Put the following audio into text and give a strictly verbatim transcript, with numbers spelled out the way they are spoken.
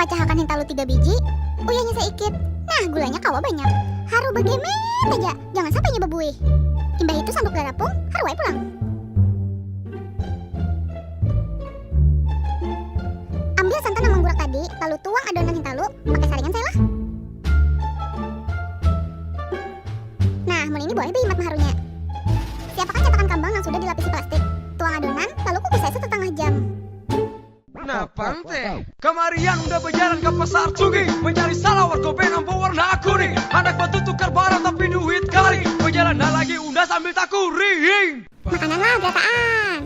Pacahakan hintalu tiga biji, uyahnya saikit. Nah, gulanya kawa banyak. Haru bagemet aja, jangan sampai inya babuih. Imbah itu sanduk garapung, haru ai pulang. Ambil santan nang manggurak tadi, lalu tuang adonan hintalu, pakai saringan saja lah. Nah, mun ini buah beimat maharunya. Siapakan catakan kambang yang sudah dilapisi plastik. Tuang adonan, lalu kukus saja setetengah jam. Napang teh. Kamarian unda bajalan ka pasar Cuging, mancari salawar gobenang bawarna kuning. Handak batutukar barang tapi duit karing. Bajalan nah lagi unda sambil takuring. Makanan lah, berataan.